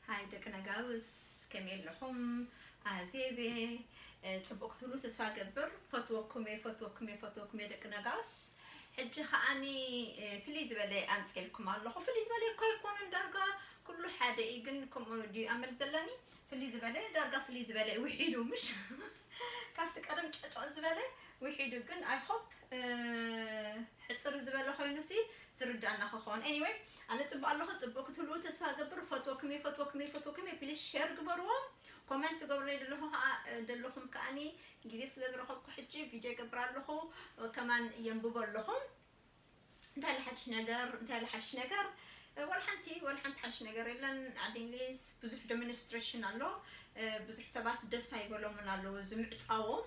ሃይ ደቂ ነጋውስ፣ ከመይ ኣለኹም? ኣዜብ እየ። እ፣ ጽቡቕ ክትብሉ ተስፋ ገብር። ፈትወኩም እየ፣ ፈትወኩም እየ፣ ፈትወኩም እየ ደቂ ነጋውስ። ሕጂ ከዓኒ፣ እ፣ ፍልይ ዝበለ ኣምጽኤልኩም ኣለኹ። ፍልይ ዝበለ እኮ ኣይኮነን፣ ዳርጋ ኩሉ ሓደ እዩ፣ ግን ከምኡ ድዩ ኣመል ዘለኒ? ፍልይ ዝበለ፣ ዳርጋ ፍልይ ዝበለ እዩ፣ ውሒዱ ምሽ? ካብቲ ቀደም ጨጨቕ ዝበለ ውሒዱ፣ ግን I hope፣ እ፣ ሕጽር ዝበለ ኮይኑ ሲ ዝርዳእና ክኸውን። Anyway፣ ኣነ ጽቡቕ ኣለኹ፣ ጽቡቕ ክትህልዉ ተስፋ እገብር። ፈትወኩም እየ፣ ፈትወኩም እየ፣ ፈትወኩም እየ። ፕሊስ ሼር ግበርዎ። ኮመንት ትገብሩለይ ዘለኹ ከኣ፣ እ፣ ዘለኹም ከኣኒ ግዜ ስለ ዝረኸብኩ ሕጂ ቪድዮ ይገብር ኣለኹ፣ እ፣ ከማን የንብቦ ኣለኹ። እንታይ ኣሎ ሓድሽ ነገር? እንታይ ኣሎ ሓድሽ ነገር? እ፣ ወላ ሓንቲ፣ ወላ ሓንቲ ሓድሽ ነገር የለን። ዓዲ እንግሊዝ ብዙሕ ዴሞንስትሬሽን ኣሎ። እ፣ ብዙሕ ሰባት ደስ ኣይበሎምን ኣለዉ፣ እዚ ምዕጻዎም።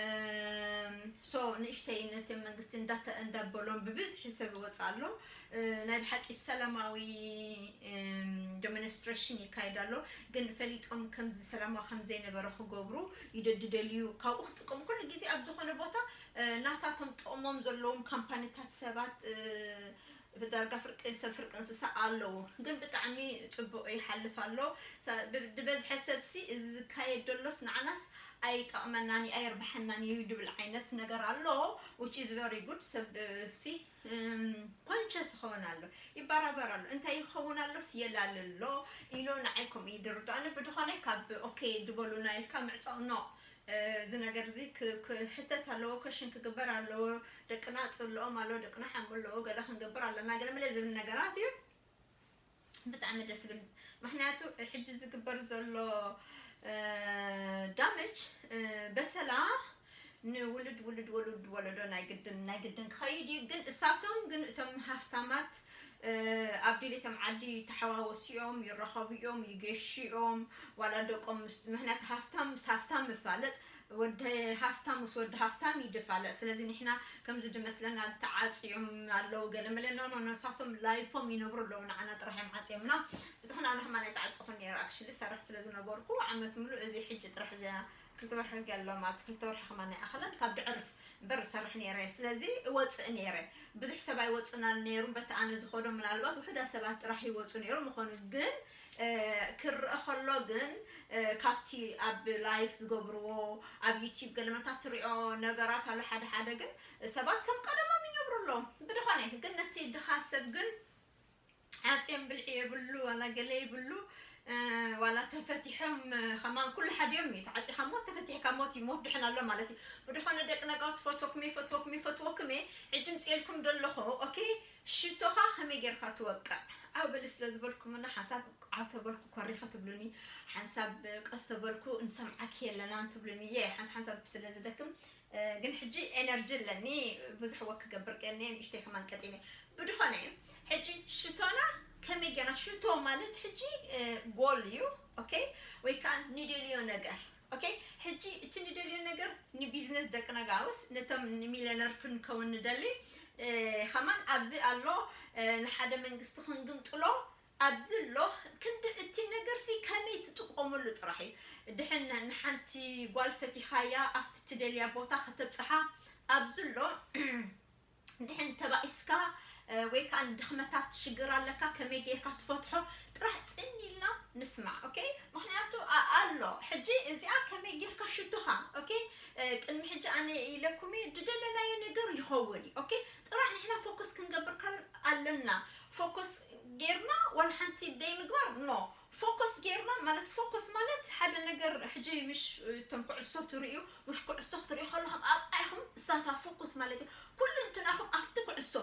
እም፣ ሶ ንእሽተይ ነቲ መንግስቲ እንዳተ-፣ እንዳበሎም ብብዝሒ ሰብ ይወጽእ ኣሎ። እ፣ ናይ ብሓቂ ሰላማዊ፣ እም፣ ዴሞንስትሬሽን ይካየድ ኣሎ። ግን ፈሊጦም ከምዚ ሰላማዊ ከም ዘይነበረ ክገብሩ ይደ-፣ ድደልዩ፣ ካብኡ ክጥቀሙ። ኩሉ ግዜ ኣብ ዝኾነ ቦታ፣ እ፣ ናታቶም ጥቕሞም ዘለዎም ካምፓኒታት ሰባት፣ እ፣ ዳርጋ ፍርቂ ሰብ ፍርቂ እንስሳ ኣለዉ። ግን ብጣዕሚ ጽቡቕ ይሓልፍ ኣሎ። ሳ-፣ ብ-፣ ዝበዝሐ ሰብሲ እዚ ዝካየድ ዘሎስ ንዓናስ ኣይጠቕመናን እዩ፣ ኣየርብሐናን እዩ ድብል ዓይነት ነገር ኣሎ፣ which is very good። ሰብ፣ እ፣ ሲ፣ እም፣ ኮንሸስ ይኸውን ኣሎ፣ ይበራበር ኣሎ። እንታይ ይኸውን ኣሎስ የላሊ ኣሎ ኢሉ ንዓይ ከምኡ እዩ ዝርድኣኒ። ብድኾነ ካብ ኦኬ ድበሉና ኢልካ ምዕጻው ኖ። እ፣ እዚ ነገር እዚ ክ-፣ ክሕተት ኣለዎ፣ ኮሽን ክግበር ኣለዎ። ደቅና ጽልኦም ኣለዎ፣ ደቅና ሓሙ ኣለዎ፣ ገለ ክንገብር ኣለና፣ ገለ መለ ዝብል ነገራት እዩ። ብጣዕሚ ደስ ዝብል። ምኽንያቱ ሕጂ ዝግበር ዘሎ፣ እ፣ ዳመጅ፣ እ፣ በሰላ ንውልድ ውልድ ወሉድ ወለዶ ናይ ግድን፣ ናይ ግድን ክኸይድ እዩ። ግን እሳቶም ግን እቶም ሃፍታማት፣ እ፣ ኣብ ድሌቶም ዓዲ ይተሓዋወሱ እዮም፣ ይራኸቡ እዮም፣ ይገሹ እዮም። ዋላ ደቆም ምስ-፣ ምኽንያቱ ሃፍታም ምስ ሃፍታም ምፋለጥ፣ ወዲ ሃፍታም ምስ ወዲ ሃፍታም ይድፋለጥ። ስለዚ ንሕና ከምዚ ድመስለና ተዓጽዮም ኣለዉ ገለ መለ፣ ኖ፣ ኖ፣ ኖ፣ ንሳቶም ላይፎም ይነብሩ ኣለዉ፣ ንዓና ጥራሕ እዮም ዓጽዮምና። ብዙሕ ንኣና ከማን ኣይተዓጸኹን ነይረ፣ ኣክሽሊ ሰርሕ ስለ ዝነበርኩ ዓመት ሙሉእ እዚ ሕጂ ጥራሕ እዚኣ ክልተ ወርሒ ገሎ ማለት ክልተ ወርሒ ከማን ኣይኣኸለን ካብ ድዕርፍ እምበር እሰርሕ ነይረ። ስለዚ እወጽእ ነይረ። ብዙሕ ሰብ ኣይወጽእናን ነይሩ። በቲ ኣነ ዝኸዶ ምናልባት ውሑዳት ሰባት ጥራሕ ይወጹ ነይሩ። ምኾኑ ግን፣ እ፣ ክርአ ከሎ ግን፣ እ፣ ካብቲ ኣብ ላይፍ ዝገብርዎ፣ ኣብ ዩቲዩብ ገለመታት ትሪኦ ነገራት ኣሎ። ሓደ ሓደ ግን ሰባት ከም ቀደሞም ይነብሩ ኣለዉ። ብድኾነ ግን ነቲ ድኻ ሰብ ግን ዓጽዮም ብልዒ የብሉ፣ ዋላ ገለ የብሉ፣ እ፣ ዋላ ተፈቲሖም፣ እ፣ ከማን ኩሉ ሓዲኦም እዩ። ተዓጺኻ ሞት፣ ተፈቲሕካ ሞት እዩ፣ ሞት ድሕን ኣሎ ማለት እዩ። ብድኾነ ደቂ ነጋውስ ፈትወኩም እየ፣ ፈትወኩም እየ፣ ፈትወኩም እየ። ሕጂ ምጽኤልኩም ደለኹ፣ ኦኬ፣ ሽቶኻ ከመይ ጌርካ ትወቅዕ? ዓው በሊ ስለ ዝበልኩምና ሓንሳብ ዓው ተበልኩ ኮሪኺ ትብሉኒ፣ ሓንሳብ ቀስ ተበልኩ እንሰምዓኪ የለናን ትብሉኒ። እየ ሓንሳብ ሓንሳብ ስለ ዝደክም፣ እ፣ ግን ሕጂ ኤነርጂ ኣለኒ፣ ብዙሕ ወክ ክገብር ቀንየ፣ ንእሽተይ ከማን ቀጢነ። ብድኾነ፣ ሕጂ ሽቶና ከመይ ጌርና፣ ሽቶ ማለት ሕጂ፣ እ፣ ጎል እዩ፣ ኦኬ? ወይ ከዓ ንደልዮ ነገር፣ ኦኬ? ሕጂ እቲ ንደልዮ ነገር ንቢዝነስ ደቂ ነጋውስ፣ ነቶም ንሚልዮነር ክንከውን ንደሊ፣ እ፣ ከማን ኣብዚ ኣሎ፣ እ፣ ንሓደ መንግስቲ ክንግምጥሎ፣ ኣብዚ ኣሎ። ክንዲ እቲ ነገርሲ ከመይ ትጥቀመሉ ጥራሕ እዩ። ድሕን ንሓንቲ ጓል ፈቲኻያ ኣብቲ ትደልያ ቦታ ከተብጽሓ ኣብዚ ኣሎ። ድሕን ተባኢስካ፣ እ፣ ወይ ከዓ ድኽመታት ሽግር ኣለካ ከመይ ጌርካ ትፈትሖ ጥራሕ ጽን ኢልና ንስማዕ። ኦኬ? ምኽንያቱ ኣ-፣ ኣሎ። ሕጂ እዚኣ ከመይ ጌርካ ሽቶኻ፣ ኦኬ? እ፣ ቅድሚ ሕጂ ኣነ ኢለኩም እየ፣ ዝደለናዮ ነገር ይኸውን እዩ። ኦኬ? ጥራሕ ንሕና ፎከስ ክንገብር ካል-፣ ኣለና። ፎከስ ጌርና ዋላ ሓንቲ ደይ ምግባር፣ ኖ። ፎከስ ጌርና ማለት፣ ፎከስ ማለት ሓደ ነገር ሕጂ ምሽ እቶም ኩዕሶ ትርእዩ፣ ምሽ ኩዕሶ ክትርእዩ ከለኹም ኣብኣ ኢኹም እሳታ ፎከስ ማለት እዩ። ኩሉ እንትናኹም ኣብቲ ኩዕሶ፣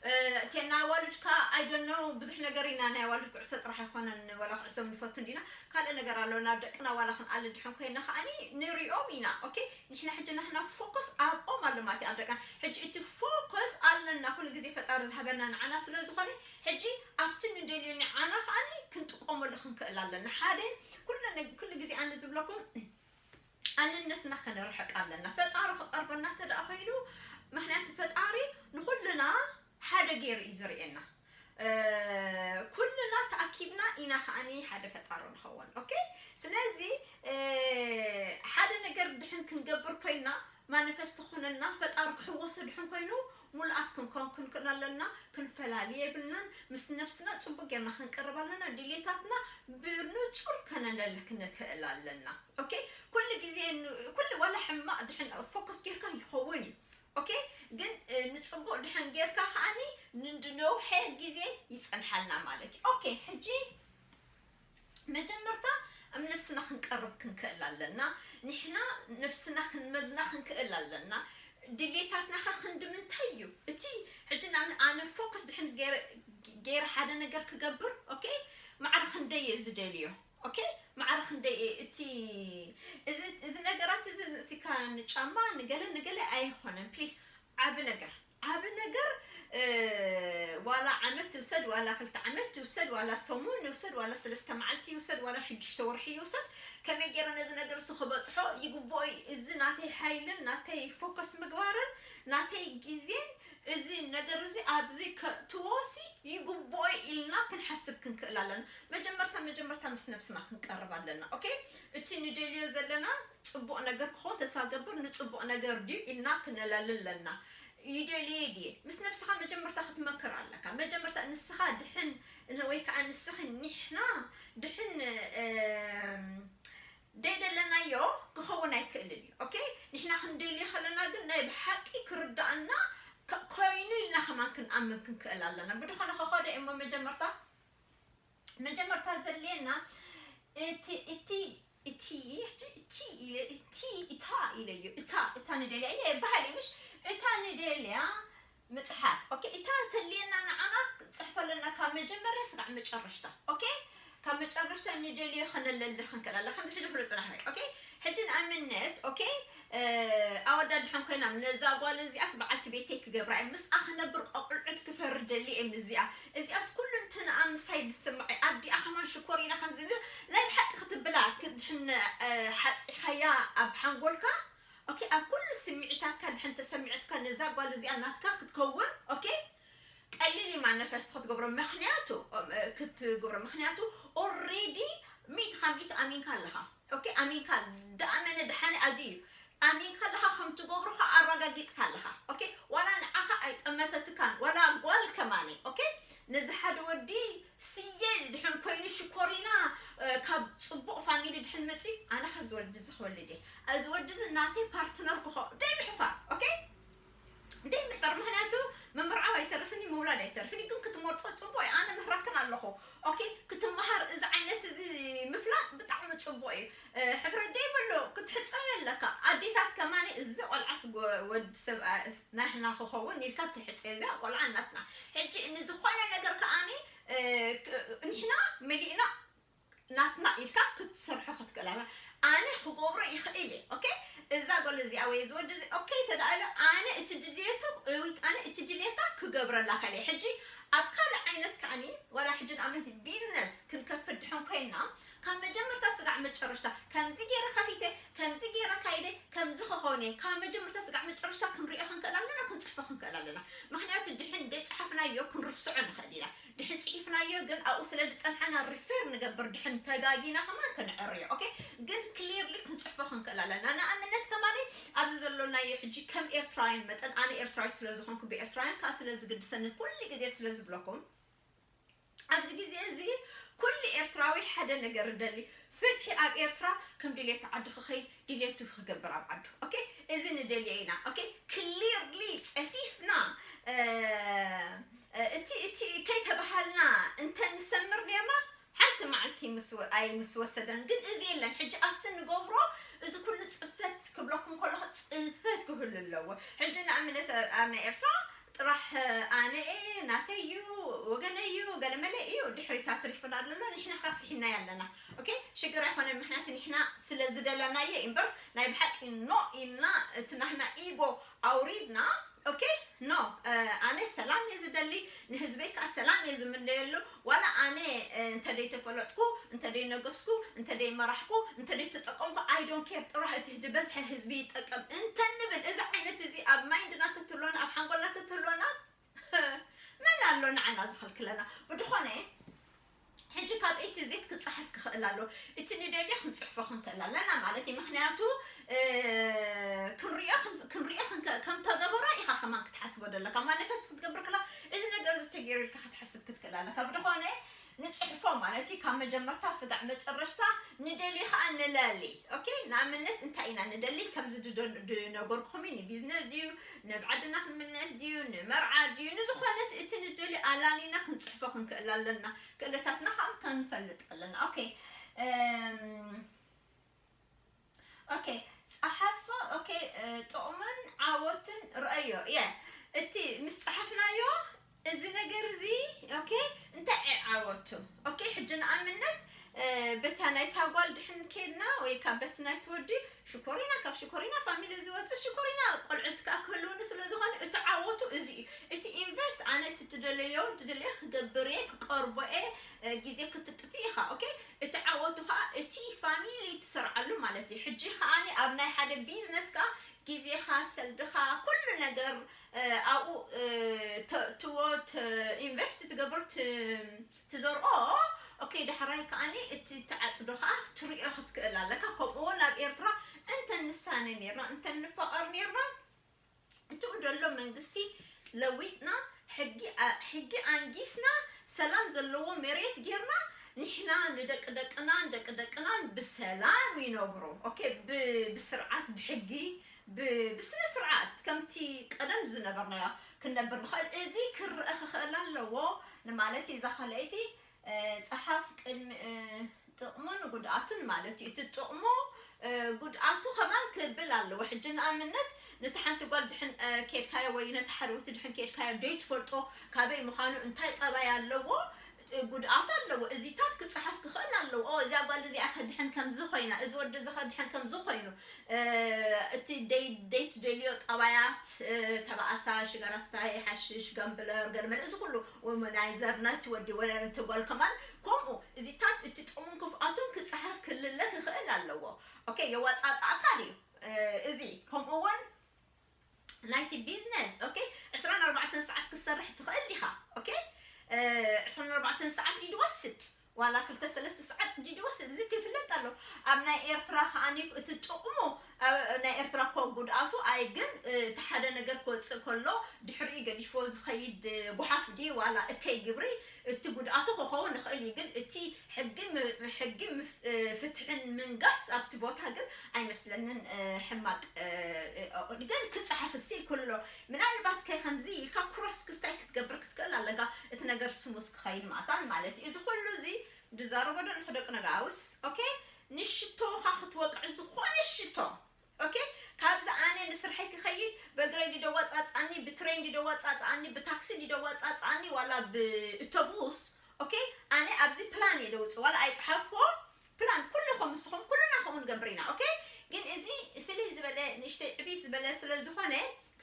እ፣ እተን ናይ ኣዋልድ ከኣ፣ I don't know፣ ብዙሕ ነገር ኢና፣ ናይ ኣዋልድ ኩዕሶ ጥራሕ ኣይኮነን፣ ዋላ ኩዕሶ ንፈቱ እንዲና፣ ካልእ ነገር ኣሎ፣ ናብ ደቅና ዋላ ክንኣሊ ድሕን ኮይና ከኣኒ ንሪኦም ኢና። ኦኬ፣ ንሕና ሕጂ ናህና ፎከስ ኣብኦም ኣሎ ማለት እዩ፣ ኣብ ደቅና። ሕጂ እቲ ፎከስ ኣለና፣ ኩሉ ግዜ ፈጣሪ ዝሃበና ንዓና ስለ ዝኾነ፣ ሕጂ ኣብቲ ንደልዮ ንዓና ከኣኒ ክንጥቀመሉ ክንክእል ኣለና። ሓደ፣ ኩሉ ነ-፣ ኩሉ ግዜ ኣነ ዝብለኩም፣ ኣንነትና ከነርሕቅ ኣለና። ፈጣሪ ክቐርበና እንተ ደኣ ኮይኑ፣ ምኽንያቱ ፈጣሪ ንኹልና ሓደ ገይሩ እዩ ዝርእየና። እ፣ ኩልና ተኣኪብና ኢና ከኣኒ ሓደ ፈጣሪ ንኸውን። ኦኬ? ስለዚ፣ እ፣ ሓደ ነገር ድሕን ክንገብር ኮይና፣ ማኒፌስት ክኾነና ፈጣሪ ክሕወሶ ድሕን ኮይኑ ሙሉኣት ክንከውን ክንክእል ኣለና። ክንፈላሊ የብልናን። ምስ ነብስና ጽቡቅ ጌርና ክንቀርብ ኣለና። ድሌታትና ብንጹር ከነለልክ ንክእል ኣለና። ኦኬ፣ ኩሉ ግዜ ን- ኩሉ ዋላ ሕማቅ ድሕን ፎከስ ጌርካ ይኸውን እዩ። ኦኬ፣ ግን እ፣ ንጽቡቅ ድሕን ጌርካ ከዓኒ ንንውሐ ግዜ ይጸንሓልና ማለት እዩ። ኦኬ፣ ሕጂ መጀመርታ ኣብ ነብስና ክንቀርብ ክንክእል ኣለና። ንሕና ነብስና ክንመዝና ክንክእል ኣለና። ድሌታትና ከ ክንዲ ምንታይ እዩ? እቲ ሕጂ ንኣብነት ኣነ ፎከስ ድሕን ገይረ ገይረ ሓደ ነገር ክገብር፣ ኦኬ፣ ማዕረ ክንደይ እየ ዝደልዮ? ኦኬ፣ ማዕረ ክንደይ እየ እቲ እዚ እዚ ነገራት እዚ ንስካ ንጫማ ንገለ ንገለ ኣይኮነን። ፕሊስ፣ ዓቢ ነገር ዓቢ ነገር እ፣ ዋላ ዓመት ትውሰድ ዋላ ክልተ ዓመት ትውሰድ ዋላ ሰሙን ይውሰድ ዋላ ሰለስተ መዓልቲ ይውሰድ ዋላ ሽዱሽተ ወርሒ ይውሰድ፣ ከመይ ገይረ ነዚ ነገር እሱ ክበፅሖ ይግብኦ እዩ። እዚ ናተይ ሓይልን ናተይ ፎከስ ምግባርን ናተይ ግዜን እዚ ነገር እዚ ኣብዚ ከእትዎሲ ይግብኦ ኢልና ክንሓስብ ክንክእል ኣለና። መጀመርታ መጀመርታ ምስ ነብስና ክንቀርብ ኣለና። ኦኬ፣ እቲ ንደልዮ ዘለና ጽቡቕ ነገር ክኾን ተስፋ ገብር፣ ንጽቡቕ ነገር ድዩ ኢልና ክነላሊ ኣለና። ይደልየ ድየ? ምስ ነብስኻ መጀመርታ ክትመክር ኣለካ። መጀመርታ ንስኻ ድሕን ን- ወይ ከዓ ንስኺ ኒሕና ድሕን እም፣ ደይደለናዮ ክኸውን ኣይክእልን እዩ። ኦኬ፣ ኒሕና ክንደልዮ ከለና ግን ናይ ብሓቂ ክርዳኣና ከ- ኮይኑ ኢልና ከማን ክንኣምን ክንክእል ኣለና። ብድኾነ ከኸደ እሞ መጀመርታ መጀመርታ ዘድልየና እቲ እቲ እቲ እቲ ኢለ እቲ እታ ኢለዮ እታ እታ ንደልያ እየ ይበሃል እዩ ምሽ እታ ንደልያ ምጽሓፍ። ኦኬ፣ እታ ተልየና ንዓና ጽሕፈ ኣለና ካብ መጀመርያ ስጋዕ መጨረሽታ። ኦኬ፣ ካብ መጨረሽታ ንደልዮ ከነለልኽ ንክእል ኣለ ከምዚ ሕጂ ፍሉጥ ጽናሕ። ኦኬ፣ ሕጂ ንኣብነት ኦኬ ኣወዳድሖም ኮይና ነዛ ጓል እዚኣስ በዓልቲ ቤተይ ክገብራ እየ ምስኣ ክነብር ቆቁልዑት ክፈርደሊ እየ እዚኣ እዚኣስ ኩሉ እንትንኣ ምሳይ ዝስምዐ ኣዲኣ ከማን ሽኮሪና ከም ዝብል ናይ ብሓቂ ክትብላ ክድሕን ሓፂኻያ ኣብ ሓንጎልካ ኦኬ ኣብ ኩሉ ስምዒታትካ ድሕን ተሰሚዕትካ ነዛ ጓል እዚኣ ናትካ ክትከውን ኦኬ ቀሊል እዩ ማነፈስት ክትገብሮ ምክንያቱ ክትገብሮ ምክንያቱ ኦሬዲ ሚእቲ ካብ ሚእቲ ኣሚንካ ኣለኻ ኦኬ ኣሚንካ ዳኣመነ ድሓነ ኣዚ እዩ ኣሚንካ ኣለኻ ከም ትገብሮ ከዓ ኣረጋጊፅካ ኣለኻ ኦኬ ዋላ ንዓኻ ኣይጠመተትካን ዋላ ጓል ከማኒ ኦኬ ነዚ ሓደ ወዲ ስየ ድሕን ኮይኑ ሽኮሪና ካብ ፅቡቅ ፋሚሊ ድሕን መፅዩ ኣነ ካብዚ ወዲ እዚ ክወልድ እየ እዚ ወዲ እዚ ናተይ ፓርትነር ክኾ ደይ ምሕፋር ኦኬ ደይ ምሕፈር ምክንያቱ ምምርዓው ኣይተርፍን እዩ ምውላድ ኣይተርፍን እዩ ግን ክትመርፆ ፅቡቅ እዩ ኣነ ምህረክን ኣለኹ ኦኬ ክትመሃር እዚ ዓይነት እዚ ምፍላጥ ብጣዕሚ ፅቡቅ እዩ ሕፍረት ደይብሉ ክትሕፀዮ ኣለካ ኣዴታት ከማኒ እዚ ቆልዓስ ወዲ ሰብ ናሕና ክኸውን ኢልካ ትሕፀዮ እዚኣ ቆልዓ ናትና ሕጂ ንዝኾነ ነገር ከዓኒ ንሕና መሊእና ናትና ኢልካ ክትሰርሖ ክትክእል ኣላ ኣነ ክገብሮ ይኽእል እየ ኦኬ እዛ ጎል እዚኣ ወይ ዝወዲ እዚ ኦኬ ተዳኣለ ኣነ እቲ ድልየቱ ኣነ እቲ ድልየታ ክገብረላ ከለ ሕጂ ኣብ ካልእ ዓይነት ከዓኒ ወላ ሕጂ ንኣብነት ቢዝነስ ክንከፍት ድሕን ኮይና ካብ መጀመርታ ስጋዕ መጨረሽታ ከምዚ ገይረ ከፊተ ከምዚ ገይረ ካይደ ከምዚ ክኸውን እየ ካብ መጀመርታ ስጋዕ መጨረሽታ ክንሪኦ ክንክእል ኣለና ክንፅሕፎ ክንክእል ኣለና ምክንያቱ ድሕን ደይፅሓፍናዮ ክንርስዖ ንኽእል ኢና ድሕን ፅሒፍናዮ ግን ኣብኡ ስለ ዝፀንሓና ሪፌር ንገብር ድሕን ተጋጊና ከማን ክንዕርዮ ኦኬ ግን ክሊርሊ ክንፅሕፎ ክንክእል ኣለና ንኣብነት ከማኒ ኣብዚ ዘሎናዮ ሕጂ ከም ኤርትራውያን መጠን ኣነ ኤርትራዊት ስለ ዝኾንኩ ብኤርትራውያን ከዓ ስለ ዝግድሰኒ ኩሉ ግዜ ስለ ዝብለኩም ኣብዚ ግዜ እዚ ኩሉ ኤርትራዊ ሓደ ነገር ደሊ ፍትሒ ኣብ ኤርትራ ከም ድሌቱ ዓዲ ክኸይድ ድሌቱ ክገብር ኣብ ዓዱ ኦኬ እዚ ንደልዮ ኢና ኦኬ ክሊርሊ ፀፊፍና እቲ እቲ ከይተባሃልና እንተ ንሰምር ኔርና ሓንቲ መዓልቲ ኣይ ምስ ወሰደን ግን እዚ የለን ሕጂ ኣብቲ ንገብሮ እዚ ኩሉ ፅፈት ክብለኩም ከለኹ ፅፈት ክህሉ ኣለዎ ሕጂ ንኣብነት ኣብ ናይ ኤርትራ ጥራሕ ኣነ እየ ናተይ እዩ ወገነይ እዩ ገለመለ እዩ ድሕሪት ኣትሪፉና ኣለሎ ንሕና ካስሒናዮ ኣለና ኦኬ ሽግር ኣይኮነን ምክንያቱ ንሕና ስለ ዝደለናዮ እምበር ናይ ብሓቂ ኖ ኢልና እቲ ናህና ኢጎ ኣውሪድና ኦኬ ኖ ኣነ ሰላም እየ ዝደሊ ንህዝበይ ከዓ ሰላም እየ ዝምነየሉ ዋላ ኣነ እንተደይተፈለጥኩ እንተደይነገስኩ እንተደይመራሕኩ እንተደይተጠቀምኩ I don't care ጥራሕ እቲ ዝበዝሐ ህዝቢ ይጠቀም እንተንብል እዚ ዓይነት እዚ ኣብ ማይንድና ተትህሎና ኣብ ሓንጎልና ተትህሎና መን ኣሎ ንዓና ዝኽልክለና ብድኾነ ሕጂ ካብ ግዜ ክጽሓፍ ክኽእል ኣሎ። እቲ ንደልዮ ክንጽሕፎ ክንክእል ኣለና ማለት እዩ። ምኽንያቱ፣ እ፣ ክንሪኦ ክን-፣ ክንሪኦ ክንከ-፣ ከም ተገበሮ ኢኻ ከማን ክትሓስቦ ዘለካ። ማኒፈስት ክትገብር ከላ፣ እዚ ነገር እዚ ተገይሩ ኢልካ ክትሓስብ ክትክእል ኣለካ። ብዝኾነ ንጽሕፎ ማለት እዩ። ካብ መጀመርታ ስጋዕ መጨረሽታ ንደልዮ ኸኣ ንለሊ። ኦኬ? ንኣብነት እንታይ ኢና ንደሊ? ከምዚ ድዶ-፣ ድነገርኩኹም እዩ። ንቢዝነስ ድዩ? ናብ ዓድና ክንምለስ ድዩ? ንመርዓ ድዩ? ንዝኾነስ እቲ ንደልዮ ኣላሊና ክንጽሕፎ ክንክእል ኣለና። ክእለታትና ኸኣ ከንፈልጥ ኣለና። ኦኬ። እም፣ ኦኬ፣ ጸሓፎ። ኦኬ፣ እ፣ ጥቕምን ዓወትን ረኣዮ። የ፣ እቲ ምስ ጸሓፍናዮ፣ እዚ ነገር እዚ፣ ኦኬ፣ እንታይ እዩ ዓወቱ? ኦኬ፣ ሕጂ ንኣብነት፣ እ፣ በታ ናይታ ጓል ድሕን ኬድና፣ ወይ ካብ በቲ ናይቲ ወዲ፣ ሽኮሪና፣ ካብ ሽኮሪና ፋሚሊ ዝወጽእ ሽኮሪና ቆልዑት ከኣ ክህልውኒ ስለ ዝኾነ፣ እቲ ዓወቱ እዚ እዩ። እቲ ኢንቨስት፣ ኣነ እቲ ትደለዮ፣ ትደልዮ ክገብር እየ፣ ክቀርቦ እየ፣ እ፣ ግዜ ክትጥፊ ኢኻ። ኦኬ? እቲ ዓወቱ ኸኣ እቲ ፋሚሊ ትሰርዓሉ ማለት እዩ። ሕጂ ኸኣ ኣብ ናይ ሓደ ቢዝነስ ከኣ ግዜኻ፣ ሰልድኻ፣ ኩሉ ነገር፣ እ፣ ኣብኡ፣ እ፣ ተ-፣ ትዎ-፣ ተ-፣ ኢንቨስት ትገብር፣ ት-፣ ትዘርኦ። ኦኬ፣ ዳሕራይ ከኣ እቲ ትዓጽዶ ኸኣ ክትርእዮ ክትክእል ኣለካ። ከምኡ እውን ኣብ ኤርትራ እንተ ንሳነ ኔርና፣ እንተ ንፋቐር ኔርና፣ እቱ ደሎ መንግስቲ ለዊጥና፣ ሕጊ ኣ-፣ ሕጊ ኣንጊስና፣ ሰላም ዘለዎ መሬት ጌርና፣ ንሕና ንደቂ ደቅናን ደቂ ደቅናን ብሰላም ይነብሩ። ኦኬ፣ ብ-፣ ብስርዓት፣ ብሕጊ፣ ብ-፣ ብስነ ስርዓት ከምቲ ቀደም ዝነበርናዮ ክንነብር ንኽእል። እዚ ክረአ ክኽእል ኣለዎ ንማለት እዩ። እዛ ካልኣይቲ፣ እ፣ ጸሓፍ ቅድሚ፣ እ፣ ጥቕሙን ጉድኣቱን ማለት እዩ። እቲ ጥቕሙ፣ እ፣ ጉድኣቱ ከማን ክብል ኣለዎ። ሕጂ ንኣብነት ነቲ ሓንቲ ጓል ድሕን፣ እ፣ ኬድካዮ ወይ ነቲ ሓደ ወዲ ድሕን ኬድካዮ ደይትፈልጦ ካበይ ምዃኑ እንታይ ጠባይ ኣለዎ፣ እ፣ ጉድኣቱ ኣለዎ። እዚታት ክጸሓፍ ክኽእል ኣለዎ። ኦ፣ እዚኣ ጓል እዚኣ ከድሕን ከምዚ ኮይና፣ እዚ ወዲ እዚ ከድሕን ከምዚ ኮይኑ፣ እ፣ እቲ ደይ-፣ ደይትደልዮ ጠባያት፣ እ፣ ተባኣሳ፣ ሽጋራ ስታይ፣ ሓሽሽ፣ ጋምብለር፣ ገለመለ፣ እዚ ኩሉ ወመናይዘር ናይቲ ወዲ ወላ ነቲ ጓል ከማን ከምኡ፣ እዚታት እቲ ጥቕሙን ክፍኣቱን ክጸሓፍ ክልለ ክኽእል ኣለዎ። ኦኬ፣ የዋጻጽኣካ ድዩ? እ፣ እዚ ከምኡ እውን ናይቲ ቢዝነስ፣ ኦኬ፣ ዕስራን ኣርባዕተን ሰዓት ክትሰርሕ ትኽእል ዲኻ? ኦኬ፣ እ፣ ዕስራን ኣርባዕተን ሰዓት ድዩ ዝወስድ? ዋላ ክልተ ሰለስተ ሰዓት ድዩ ዝወስድ? እዚ ክፍለጥ ኣሎ። ኣብ ናይ ኤርትራ ከኣ እቲ ጥቕሙ፣ ኣብ ናይ ኤርትራ እኮ ጉድኣቱ ኣይ ግን፣ እ፣ እቲ ሓደ ነገር ክወጽእ ከሎ ድሕሪኡ ገዲፍዎ ዝኸይድ፣ እ፣ ጓሓፍ ድዩ ዋላ እከይ ግብሪ፣ እቲ ጉድኣቱ ክኸውን ይኽእል እዩ። ግን እቲ ሕጊ ም-፣ ሕጊ ምፍ-፣ እ፣ ፍትሕን ምንጋስ ኣብቲ ቦታ ግን ኣይመስለንን፣ እ፣ ሕማቅ፣ እ፣ እ፣ ግን ክጽሓፍ እስቲል ክሎ ምናልባት ከ ከምዚ ኢልካ ክሮስ ክስታይ ክትገብር ክትክእል ኣለካ፣ እቲ ነገር ስሙስ ክኸይድ ማእታን ማለት እዩ። እዚ ኩሉ እዚ ድዛረቦ ዶ ንኽደቂ ነጋውስ፣ ኦኬ፣ ንሽቶኻ ክትወቅዕ ዝኾነ ሽቶ፣ ኦኬ፣ ካብዚ ኣነ ንስርሐይ ክኸይድ፣ በእግረይ ድደዋጻጻኒ፣ ብትሬን ድደዋጻጻኒ፣ ብታክሲ ድደዋጻጻኒ፣ ዋላ ብእቶቡስ፣ ኦኬ፣ ኣነ ኣብዚ ፕላን እየ ደውጽእ፣ ዋላ ኣይጽሓፎ፣ ፕላን ኩልኹም፣ ንስኹም፣ ኩልና ከምኡ ንገብር ኢና፣ ኦኬ። ግን እዚ ፍልይ ዝበለ፣ ንእሽተይ ዕብይ ዝበለ ስለ ዝኾነ፣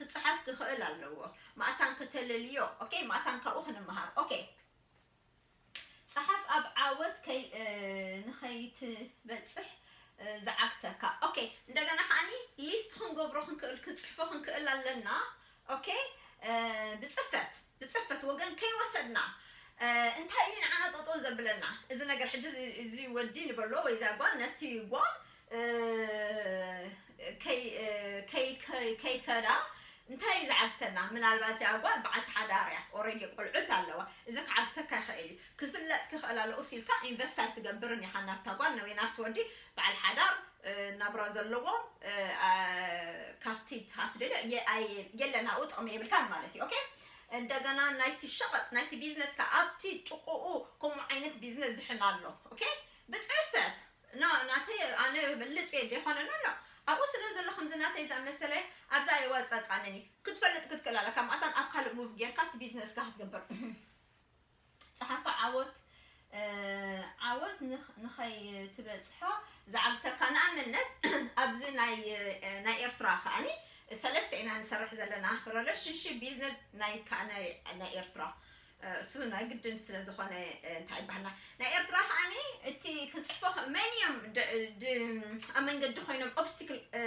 ክጽሓፍ ክኽእል ኣለዎ። ማእታን ከተለልዮ፣ ኦኬ፣ ማእታን ካብኡ ክንመሃር፣ ኦኬ። ጸሓፍ ኣብ ዓወት ከይ-፣ እ፣ ንኸይትበጽሕ፣ እ፣ ዝዓግተካ። ኦኬ፣ እንደገና ከኣኒ ሊስት ክንገብሮ ክንክእል፣ ክንጽሕፎ ክንክእል ኣለና። ኦኬ፣ እ፣ ብጽፈት፣ ብጽፈት ወገን ከይወሰድና፣ እ፣ እንታይ እዩ ንዓና ጠጠው ዘብለና? እዚ ነገር ሕጂ እዚ፣ እዚ ወዲ ንበሎ ወይ እዛ ጓል ነቲ ጓል፣ እ፣ ከይ-፣ እ፣ ከይ-፣ ከይ-፣ ከይከዳ እንታይ እዩ ዝዓግተና? ምናልባት እዚኣ ጓል በዓልቲ ሓዳር እያ፣ ኦልሬዲ ቆልዑት ኣለዋ። እዚ ክዓግተካ ይኽእል እዩ። ክፍለጥ ክኽእል ኣለዎ ኢልካ ኢንቨስት ኣይትገብርን ኢኻ ናብታ ጓል ወይ ናብቲ ወዲ በዓል ሓዳር፣ እ፣ ናብራ ዘለዎም፣ እ፣ ኣ፣ ካብቲ ትኻ ትደልዮ የ-፣ ኣየ-፣ የለን፣ ኣብኡ ጥቕሚ የብልካን ማለት እዩ። ኦኬ? እንደገና ናይቲ ሸቐጥ፣ ናይቲ ቢዝነስካ ኣብቲ ጥቕኡ ከምኡ ዓይነት ቢዝነስ ድሕን ኣሎ። ኦኬ? ብጽፈት፣ ኖ፣ ናተይ ኣነ በልጽ እየ ዘይኮነ፣ ኖ፣ ኖ። ኣብኡ ስለ ዘሎ ከምዚ ናተይ ዝኣመሰለ ኣብዛ የዋጻጻንን እዩ። ክትፈልጥ ክትክእል ኣለካ። ማእታን ኣብ ካልእ ሙቭ ጌርካ እቲ ቢዝነስካ ክትገብር። ጸሓፊ ዓወት፣ እ፣ ዓወት ንኽ-፣ ንኸይትበጽሖ ዝዓግተካ። ንኣብነት፣ ኣብዚ ናይ፣ እ፣ ናይ ኤርትራ ከኣኒ ሰለስተ ኢና ንሰርሕ ዘለና። ሪሌሽንሺፕ፣ ቢዝነስ፣ ናይ ከኣ ናይ፣ ናይ ኤርትራ። እ፣ እሱ ናይ ግድን ስለ ዝኾነ፣ እ፣ እንታይ ይበሃልና። ናይ ኤርትራ ከኣኒ እቲ ክንጽሕፎ ኸ-፣ መን እዮም ድ-፣ ድ-፣ ኣብ መንገዲ ኮይኖም ኦብስቲክል፣ እ፣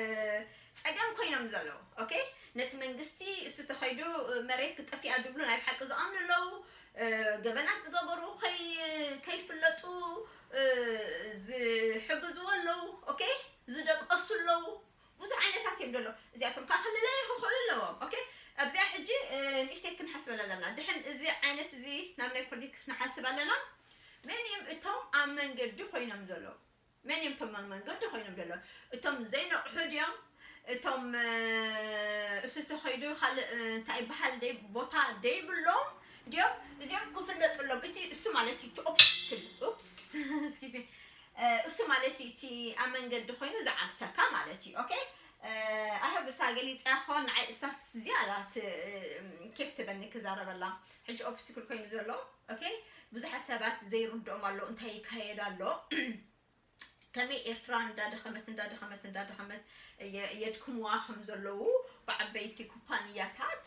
ጸገም ኮይኖም ዘለዉ? ኦኬ? ነቲ መንግስቲ እሱ ተኸይዱ፣ እ፣ መሬት ክጠፍኣ ድብሉ ናይ ብሓቂ ዝኣምኑ ኣለዉ። እ፣ ገበናት ዝገበሩ ከይ-፣ ከይፍለጡ፣ እቶም ኣብ መንገዲ ኮይኖም ዘለዉ መን እዮም እቶም ኣብ መንገዲ ኮይኖም ዘለዉ? እቶም ዘይነቕሑ ድዮም? እቶም እሱ ተኸይዱ ካልእ እንታይ ይበሃል ደይ ቦታ ደይብሎም ድዮም? እዚኦም ክፍለጥሎም እቲ እሱ ማለት እዩ እቲ ኦብስክል ኡፕስ ስኪዝ እሱ ማለት እዩ እቲ ኣብ መንገዲ ኮይኑ ዝዓግተካ ማለት እዩ። ኦኬ ኣህብ እሳ ገሊፀ ኾን ንዓይ እሳስ ዝያዳ ኬፍ ትበኒ ክዛረበላ ሕጂ ኦብስቲክል ኮይኑ ዘሎ ኦኬ ብዙሓት ሰባት ዘይርድኦም ኣሎ እንታይ ይካየድ ኣሎ ከመይ ኤርትራ እንዳደኸመት እንዳደኸመት እንዳደኸመት የድክምዋ ከም ዘለዉ ብዓበይቲ ኩፓንያታት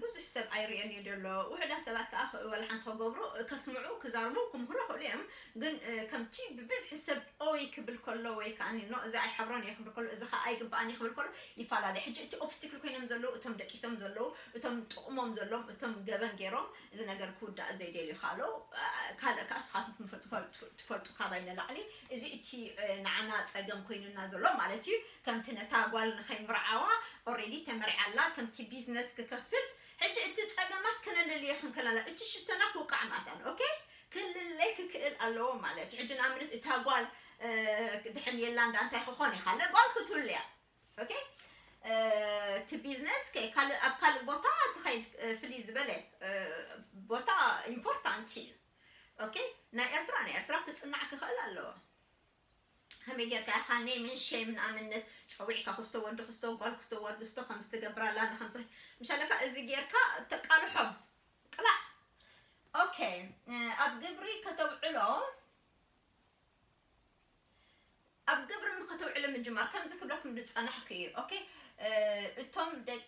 ብዙሕ ሰብ ኣይርእዮን እዩ ዘሎ ውሕዳ ሰባት ከዓ ወላ ሓንቲ ከገብሩ ከስምዑ ክዛርቡ ክምህሩ ክእሉ እዮም ግን ከምቲ ብብዝሒ ሰብ ኦይ ክብል ከሎ ወይ ከዓ ኖ እዚ ኣይሓብሮን እየ ክብል ከሎ እዚ ከዓ ኣይግባኣን እየ ክብል ከሎ ይፈላለ ሕጂ እቲ ኦብስቲክል ኮይኖም ዘለዉ እቶም ደቂሶም ዘለዉ እቶም ጥቕሞም ዘሎም እቶም ገበን ገይሮም እዚ ነገር ክውዳእ ዘይደልዩ ካሎ ካልእ ከዓ ስኻትኩም ትፈልጡ ካባይ ንላዕሊ እዚ እቲ ንዓና ፀገም ኮይኑና ዘሎ ማለት እዩ ከምቲ ነታ ጓል ንኸይምርዓዋ ኦሬዲ ተመርዓላ ከምቲ ቢዝነስ ክከፍት ሕጂ እቲ ፀገማት ከነለልዮ ክንከላላ እቲ ሽቶና ክውቃዕ ማእታን ኦኬ ክልለይ ክክእል ኣለዎ ማለት እዩ ሕጂ ንኣብነት እታ ጓል ድሕን የላ እንዳ እንታይ ክኾን ኢኻ ለጓል ክትህሉ እያ ኦኬ እቲ ቢዝነስ ኣብ ካልእ ቦታ ትኸይድ ፍልይ ዝበለ ቦታ ኢምፖርታንት እዩ ኦኬ ናይ ኤርትራ ናይ ኤርትራ ክፅናዕ ክኽእል ኣለዎ ከመይ ጌርካ ኢኻ ኔምን ሼም ንኣብነት ፀዊዕካ ክስቶ ወዲ ክስቶ ጓል ክስቶ ወዲ ክስቶ ከምዚ ትገብር ኣላ ንከምዚ ምሻለካ እዚ ጌርካ ተቃልሖም ቅላዕ ኦኬ ኣብ ግብሪ ከተውዕሎ ኣብ ግብሪ ከተውዕሎ ምጅማር ከምዚ ክብለኩም ዝፀናሕኩ እዩ ኦኬ እቶም ደቂ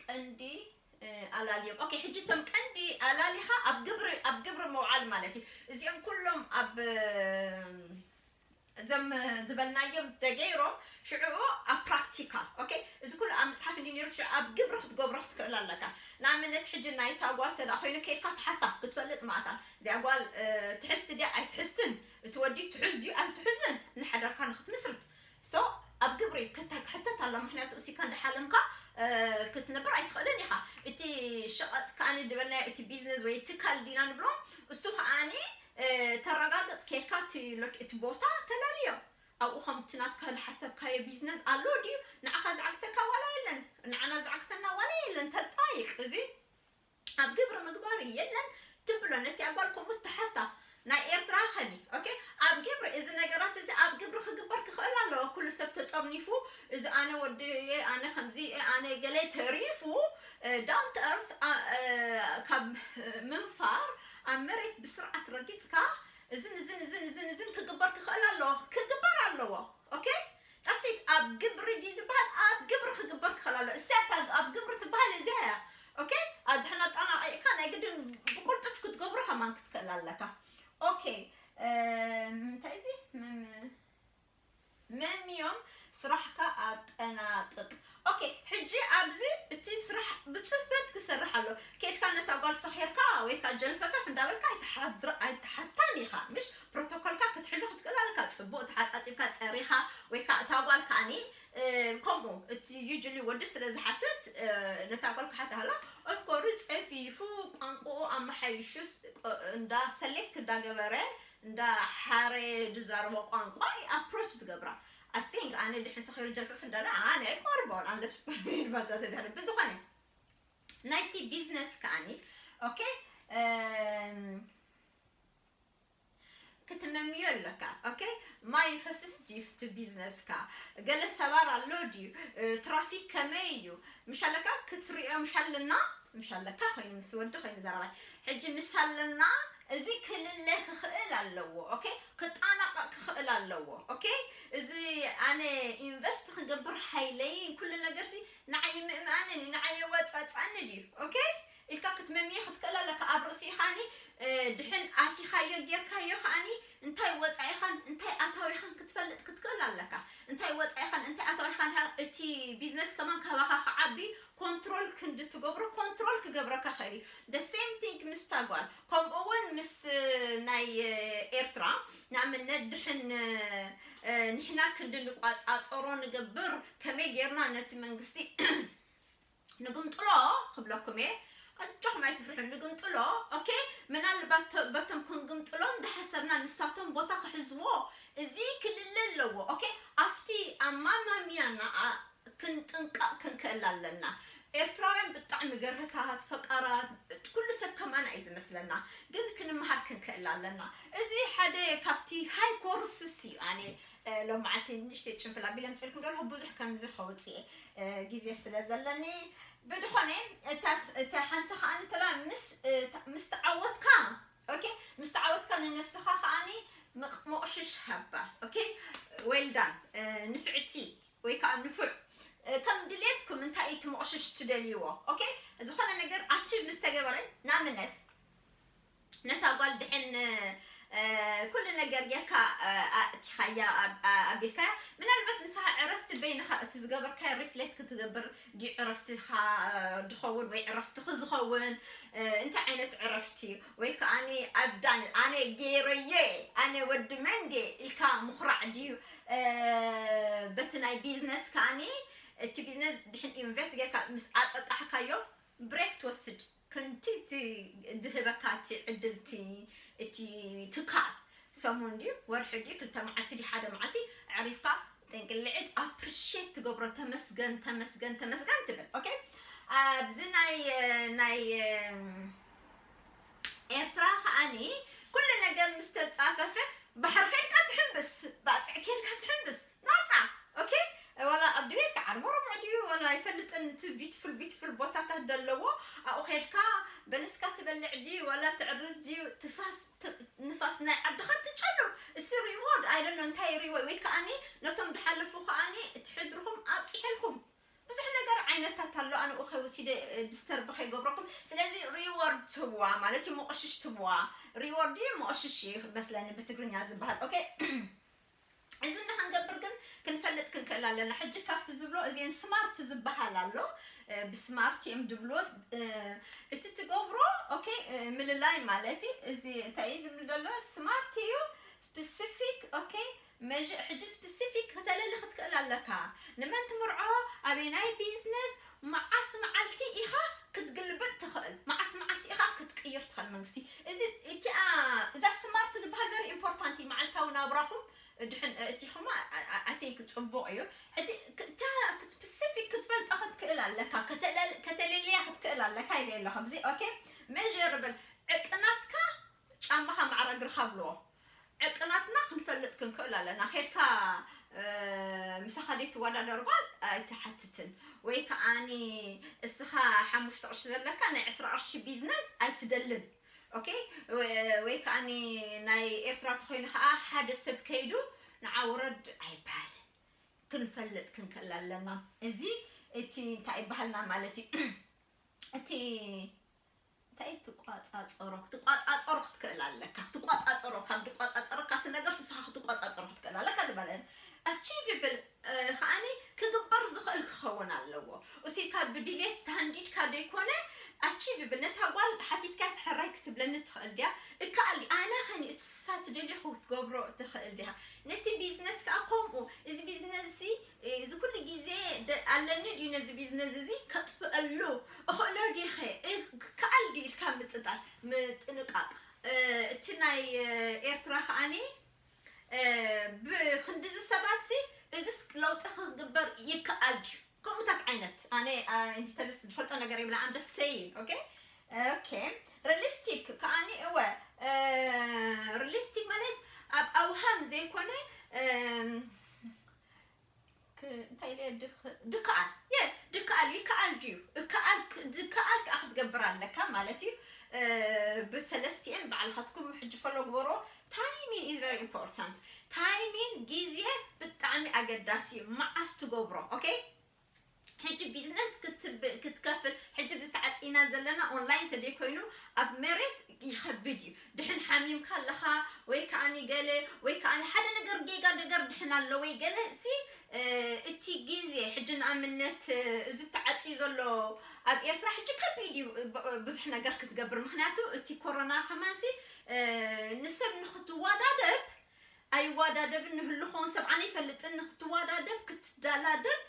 ቀንዲ ኣላልዮም ኦኬ ሕጂ እቶም ቀንዲ ኣላሊኻ ኣብ ግብሪ ኣብ ግብሪ መውዓል ማለት እዩ እዚኦም ኩሎም ኣብ እዞም ዝበልናዮም ተገይሮም ሽዑኡ ኣብ ፕራክቲካል ኦኬ እዚ ኩሉ ኣብ መፅሓፍ እንዲ ነይሩ ሽዑ ኣብ ግብሪ ክትገብሮ ክትክእል ኣለካ ንኣብነት ሕጂ ናይ ታጓል ተዳ ኮይኑ ከይድካ ትሓታ ክትፈልጥ ማእታ እዚኣ ጓል ትሕዝቲ ድያ ኣይትሕዝትን እቲ ወዲ ትሕዝ ድዩ ኣይትሕዝን ንሓዳርካ ንክትምስርት so ኣብ ግብሪ ክሕተት ኣሎ ምክንያቱ እሲካ እንዳሓለምካ ክትነብር ኣይትኽእልን ኢኻ እቲ ሸቐጥ ከዓኒ ዝበልናዮ እቲ ቢዝነስ ወይ ትካል ዲና ንብሎ እሱ ከዓኒ ተረጋገጽ ኬድካ እቲ ቦታ ተላልዮ ኣብኡ ከምቲ ናትካ ዝሓሰብካዮ ቢዝነስ ኣሎ ድዩ ንዓኻ ዝዓግተካ ዋላ የለን ንዓና ዝዓግተና ዋላ የለን ተጣይቅ እዚ ኣብ ግብሪ ምግባር የለን ትብሎ ነቲ ኣጓል ከምኡ ትሓታ ናይ ኤርትራ ኸኒ ኦኬ ኣብ ግብሪ እዚ ነገራት እዚ ኣብ ግብሪ ክግበር ክኽእል ኣለዎ ኩሉ ሰብ ተጠርኒፉ እዚ ኣነ ወዲ ኣነ ከምዚ ኣነ ገለ ተሪፉ ዳውን ቱ እርት ካብ ምንፋር ኣብ መሬት ብስርዓት ረጊፅካ እዝን እዝን እዝን እዝን እዝን ክግበር ክኽእል ኣለዎ ክግበር ኣለዎ ኦኬ ጣሲት ኣብ ግብሪ ድዩ ዝበሃል ኣብ ግብሪ ክግበር ክኽእል ኣሎ እዚኣ እታ ኣብ ግብሪ ትበሃል እዚኣ እያ ኦኬ ኣድሕና ኣጠናቒቕካ ናይ ግድን ብቁልጡፍ ክትገብሮ ከማን ክትክእል ኣለካ ኦኬ እንታይ እዚ መምዮም ስራሕካ ኣጠናቕቕ ኦኬ ሕጂ ኣብዚ እቲ ስራሕ ብፅፈት ክሰርሕ ኣሎ ኬድካ ነታ ጓል ሰኺርካ ወይ ከዓ ጀልፈፈፍ እንዳበልካ ኣይትሓታን ኢኻ ምሽ ፕሮቶኮልካ ክትሕሉ ክትክእል ኣለካ ፅቡቅ ተሓፃፂብካ ፀሪኻ ወይ ከዓ እታ ጓል ከዓኒ ከምኡ እቲ ዩጅሊ ወዲ ስለ ዝሓትት ነታ ጓል ክሓታ ሃላ ኦፍኮርስ ፀፊፉ ቋንቋኡ ኣመሓይሹስ እንዳ ሰሌክት እንዳገበረ እንዳ ሓረ ዝዛረቦ ቋንቋ ኣፕሮች ዝገብራ I think ኣነ ድሕን ሰኺሩ ጀልፈፍ እንዳለ ኣነ ኣይቆርቦን ኣለ ሱፐርሜድ ባልታ ተዚሃለ ብዝኾነ ናይቲ ቢዝነስ ከዓኒ ኦኬ ክትመምዮ ኣለካ ኦኬ ማይ ፈስስ ድዩ ፍቲ ቢዝነስካ ገለ ሰባር ኣሎ ድዩ ትራፊክ ከመይ እዩ ምሻለካ ክትሪኦ ምሻለና ምሻለካ ኮይኑ ምስ ወዲ ኮይኑ ዘረባይ ሕጂ ምሻለና እዚ ክልለ ክኽእል ኣለዎ ኦኬ ክጣናቐቕ ክኽእል ኣለዎ ኦኬ እዚ ኣነ ኢንቨስት ክገብር ሓይለይ ኩሉ ነገር ሲ ንዓይ ምእምኣንን ንዓይ የዋፃፃኒ ድዩ ኦኬ ኢልካ ክትመምየ ክትክእል ኣለካ ኣብ ርእሲ ኢኻኒ ድሕን ኣቲኻዮ ጌርካዮ ከዓኒ እንታይ ወፃኢኻን እንታይ ኣታዊኻን ክትፈልጥ ክትክእል ኣለካ እንታይ ወፃኢኻን እንታይ ኣታዊኻን እቲ ቢዝነስ ከማን ካባኻ ክዓቢ ኮንትሮል ክንዲ ትገብሮ ኮንትሮል ክገብረካ ክእል እዩ the same thing ምስ ታጓል ከምኡ እውን ምስ ናይ ኤርትራ ንኣብነት ድሕን ንሕና ክንዲ ንቋፃፀሮ ንገብር ከመይ ጌርና ነቲ መንግስቲ ንግምጥሎ ክብለኩም እየ ኣጆኹም ኣይትፍርሑ፣ ንግምጥሎ። ኦኬ፣ ምናልባት ተ- በቶም ክንግምጥሎም ዝሓሰብና ንሳቶም ቦታ ክሕዝዎ፣ እዚ ክልለ ኣለዎ። ኦኬ፣ ኣብቲ ኣብ ማማሚያና ኣ- ክንጥንቀቕ ክንክእል ኣለና። ኤርትራውያን ብጣዕሚ ገርህታት፣ ፈቃራት፣ ኩሉ ሰብ ከማና እዩ ዝመስለና፣ ግን ክንመሃር ክንክእል ኣለና። እዚ ሓደ ካብቲ ሃይ ኮርስስ እዩ። ኣነ እ፣ ሎማዓንቲ ንእሽተይ ጭንፍል ኣቢለ ምፅልኩም ደለኹ፣ ብዙሕ ከምዚ ከውፅእ እ፣ ግዜ ስለ ዘለኒ። ብድኾነ እታ ስ- እታ ሓንቲ ከኣ ንተላ ምስ እ፣ ታ- ምስ ተዓወትካ፣ ኦኬ፣ ምስ ተዓወትካ ንነብስኻ ከኣኒ ምቕ- ሞቕሽሽ ሃባ። ኦኬ፣ ዌልዳን ንፍዕቲ ወይ ከዓ ንፉዕ እ፣ ከም ድሌትኩም እንታይ እዩ ትሞቕሽሽ ትደልይዎ? ኦኬ፣ ዝኾነ ነገር ኣቺቭ ምስ ተገበረ፣ ንኣብነት ነታ ጓል ድሕን እ፣ ኩሉ ነገር ጌርካ እ፣ ኣእቲኻያ ኣብ- ኣ- ኣቢልካያ፣ ምናልባት ንስኻ ዕረፍቲ በይንኻ እቲ ዝገበርካዮ ሪፍሌክት ክትገብር ድዩ ዕረፍትኻ እ፣ ድኸውን ወይ ዕረፍትኺ ዝኸውን እ፣ እንታይ ዓይነት ዕረፍቲ እዩ? ወይ ከኣኒ ኣብ ዳን ኣነ ገይረየ ኣነ ወዲ መንዴ ኢልካ ምኹራዕ ድዩ እ፣ በቲ ናይ ቢዝነስ ከኣኒ እቲ ቢዝነስ ድሕን ኢንቨስት ጌርካ ምስ ኣጠጣሕካዮ ብሬክ ትወስድ፣ ክንቲ እቲ ድህበካ እቲ ዕድልቲ እቲ ትካል ሰሙን ድዩ ወርሒ ድዩ ክልተ መዓልቲ ድዩ ሓደ መዓልቲ ዕሪፍካ ጥንቅልዕት ኣፕሪሼት ትገብሮ። ተመስገን ተመስገን ተመስገን ትብል። ኦኬ፣ ኣብዚ ናይ ናይ ኤርትራ ከኣኒ ኩሉ ነገር ምስ ተጻፈፈ ባሕሪ ከድካ ትሕምብስ፣ ባጽዕ ከድካ ትሕምብስ ናጻ። ኦኬ፣ ዋላ ኣብ ድቤትካ ዓርቦ ረብዖ ድዩ ዋላ ኣይፈልጥን፣ እቲ ቢዩቲፉል ቢዩቲፉል ቦታታት ዘለዎ ኣብኡ ከድካ በለስካ ትበልዕ ድዩ ዋላ ትዕርፍ ድዩ ትፋስ ት- ንፋስ ናይ ዓድኻ ትጨሉ። እሲ ሪዎርድ ኣይደኖ እንታይ ሪዎ ወይ ከኣኒ ነቶም ድሓለፉ ከኣኒ እቲ ሕድርኹም ኣብፂሐልኩም ብዙሕ ነገር ዓይነታት ኣሎ። ኣነ ኡኸ ወሲደ ዲስተርብ ከይገብረኩም። ስለዚ ሪዎርድ ትብዋ ማለት እዩ፣ መቆሽሽ ትብዋ። ሪዎርድ እዩ መቆሽሽ እዩ መስለኒ ብትግርኛ ዝበሃል። ኦኬ፣ እዚ ንክንገብር ግን ክንፈልጥ ክንክእል ኣለና። ሕጂ ካብቲ ዝብሎ እዚን ስማርት ዝበሃል ኣሎ። ብስማርት እዮም ድብሎ። እቲ ትገብሮ ኦኬ፣ ምልላይ ማለት እዩ። እዚ እንታይ እዩ ዝብል ዘሎ ስማርት እዩ። ስፔሲፊክ ኦኬ፣ መዥ ሕጂ ስፔሲፊክ ከተለሊ ክትክእል ኣለካ። ንመን ትምርዖ፣ ኣበናይ ቢዝነስ፣ መዓስ መዓልቲ ኢኻ ክትግልብጥ ትኽእል፣ መዓስ መዓልቲ ኢኻ ክትቅይር ትኽእል። መንግስቲ እዚ እቲኣ እዛ ስማርት ዝበሃል ቨሪ ኢምፖርታንት እዩ። መዓልታዊ ናብራኹም ድሕን እቲኹም ኣይ ቲንክ ጽቡቕ እዩ። ሕጂ ክ- እታ ስፔሲፊክ ክትፈልጣ ክትክእል ኣለካ፣ ከተለል- ከተለልያ ክትክእል ኣለካ ኢለ ኣለኹ። ኣብዚ ኦኬ፣ ሜዥርብል ዕቅናትካ ጫማኻ ማዕረ እግርኻ ብልዎ። ዕቅናትና ክንፈልጥ ክንክእል ኣለና። ኬድካ ምሳኻ ደይ ትወዳደር ጓል ኣይትሓትትን፣ ወይ ከዓኒ እስኻ ሓሙሽተ ቅርሺ ዘለካ ናይ ዕስራ ቅርሺ ቢዝነስ ኣይትደልን። ኦኬ፣ ወይ ከዓኒ ናይ ኤርትራ ተኾይኑ ከዓ ሓደ ሰብ ከይዱ ንዓ ውረድ ኣይበሃልን። ክንፈልጥ ክንክእል ኣለና። እዚ እቲ እንታይ ይበሃልና ማለት እዩ። እቲ እንታይ ትቋጻጸሮ ክትቋጻጸሮ ክትክእል ኣለካ። ክትቋጻጸሮ ካብ ድቋጻጸረካ እቲ ነገር ንስኻ ክትቋጻጸሮ ክትክእል ኣለካ ዝበለ ኣቺቪብል ከዓኒ ክግበር ዝኽእል ክኸውን ኣለዎ። እሱ ካብ ብድሌት ተሃንዲድካ ዘይኮነ ኣቺቪብል ነታ ጓል ሓቲትካስ ሕራይ ክትብለኒ ትኽእል ድያ? እከኣል ድዩ? ኣነ ኸኒ እቲ ንሳ ትደልዮ ክትገብሮ ትኽእል ዲኻ? ነቲ ቢዝነስ ከኣ ከምኡ እዚ ቢዝነስ እዚ እዚ ኩሉ ግዜ ኣለኒ ድዩ ነዚ ቢዝነስ እዚ ከጥፍአሉ እኽእሎ ዲኸ? ከኣል ድዩ ኢልካ ምጥጣል ምጥንቃቕ። እቲ ናይ ኤርትራ ከዓኒ ብክንድዚ ሰባት ሲ እዚስ ለውጢ ክግበር ይከኣል ድዩ? ከምኡታት ዓይነት ኣነ እንዲተልስ ዝፈልጦ ነገር የብላ። I'm just saying okay okay። ሪሊስቲክ ከዓኒ እወ ሪሊስቲክ ማለት ኣብ ኣውሃም ዘይኮነ እንታይ ኢለ ድክኣል የ ድክኣል ይከኣል ድዩ? እከኣል ድከኣል ከዓ ክትገብር ኣለካ ማለት እዩ። ብሰለስቲኤን ባዕልኻትኩም ሕጂ ፈሎ ግበሮ። ታይሚን is very important። ታይሚን ግዜ ብጣዕሚ ኣገዳሲ እዩ። መዓስ ትገብሮ ኦኬ። ሕጂ ቢዝነስ ክትከፍል ሕጂ ብዝተዓፂና ዘለና ኦንላይን ተደይ ኮይኑ ኣብ መሬት ይኸብድ እዩ። ድሕን ሓሚምካ ኣለኻ ወይ ከዓኒ ገለ ወይ ከዓኒ ሓደ ነገር ጌጋ ነገር ድሕን ኣሎ ወይ ገለ ሲ እቲ ግዜ ሕጂ ንኣብነት እዚ ተዓፅዩ ዘሎ ኣብ ኤርትራ ሕጂ ከቢድ እዩ ብዙሕ ነገር ክትገብር። ምክንያቱ እቲ ኮሮና ከማንሲ ንሰብ ንክትወዳደብ ኣይወዳደብን ንህልኾን ሰብ ኣነ ይፈልጥን ንክትወዳደብ ክትደላደል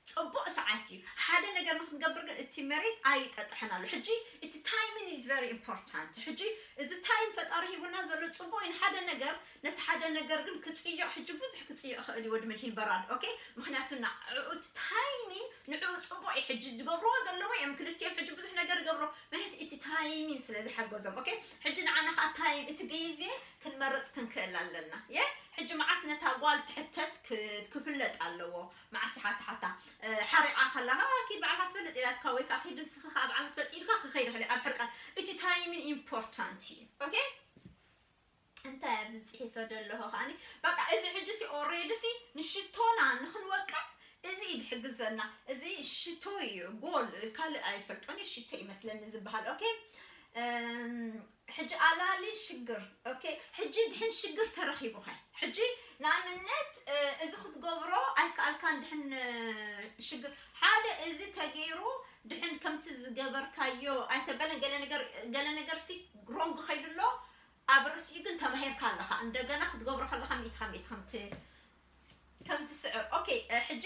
ጽቡቕ ሰዓት እዩ። ሓደ ነገር ንክትገብር ግን እቲ መሬት ኣይጠጥሐን ኣሎ። ሕጂ እቲ ታይሚን is very important። ሕጂ እዚ ታይም ፈጣሪ ሂቡና ዘሎ ጽቡቕ እዩ። ንሓደ ነገር፣ ነቲ ሓደ ነገር ግን ክጽይቕ፣ ሕጂ ብዙሕ ክጽይቕ ይኽእል እዩ ወዲ መድሂን በራድ። ኦኬ፣ ምክንያቱ ንዕኡ እቲ ታይሚን ንዕኡ ጽቡቕ እዩ። ሕጂ ዝገብርዎ ዘለዉ እዮም ክልቲኦም። ሕጂ ብዙሕ ነገር ይገብሮ፣ ምክንያቱ እቲ ታይሚን ስለ ዝሓገዞም። ኦኬ፣ ሕጂ ንዓና ከዓ ታይም፣ እቲ ግዜ ክንመርጽ ክንክእል ኣለና። የ ሕጂ መዓስ ነታ ጓል ትሕተት ክ- ክፍለጥ ኣለዎ። መዓስ ኢኻ ትሓታ? ሓሪቓ ከላኻ ኪድ ባዕልኻ ትፈልጥ ኢላትካ፣ ወይ ከዓ ኪድ ንስኻ ከዓ ባዕልኻ ትፈልጥ ኢልካ ክኸይድ ይኽእል እዩ። ኣብ ሕርቃን እቲ ታይሚን ኢምፖርታንት እዩ። ኦኬ፣ እንታይ ኣብዚ ጽሒፈ ዘለኹ ከዓኒ፣ በቃ እዚ ሕጂ ሲ ኦሬዲ ሲ ንሽቶና ንክንወቅዕ እዚ እዩ ዝሕግዘና። እዚ ሽቶ እዩ፣ ጎል ካልእ ኣይፈልጦን እዩ፣ ሽቶ ይመስለኒ ዝበሃል። ኦኬ፣ እም፣ ሕጂ ኣላሊ ሽግር። ኦኬ፣ ሕጂ ድሕን ሽግር ተረኺቡኸ? ሕጂ ንኣብነት፣ እ፣ እዚ ክትገብሮ ኣይከኣልካን ድሕን፣ እ፣ ሽግር። ሓደ እዚ ተገይሩ ድሕን ከምቲ ዝገበርካዮ ኣይተበለን፣ ገለ ነገር፣ ገለ ነገር ሲ ሮንግ ኸይዱ ኣሎ፣ ኣብ ርእሲኡ ግን ተማሂርካ ኣለኻ። እንደገና ክትገብሮ ከለኻ ሚእቲ ካብ ሚእቲ ከምቲ፣ ከም ትስዕር። ኦኬ፣ እ፣ ሕጂ፣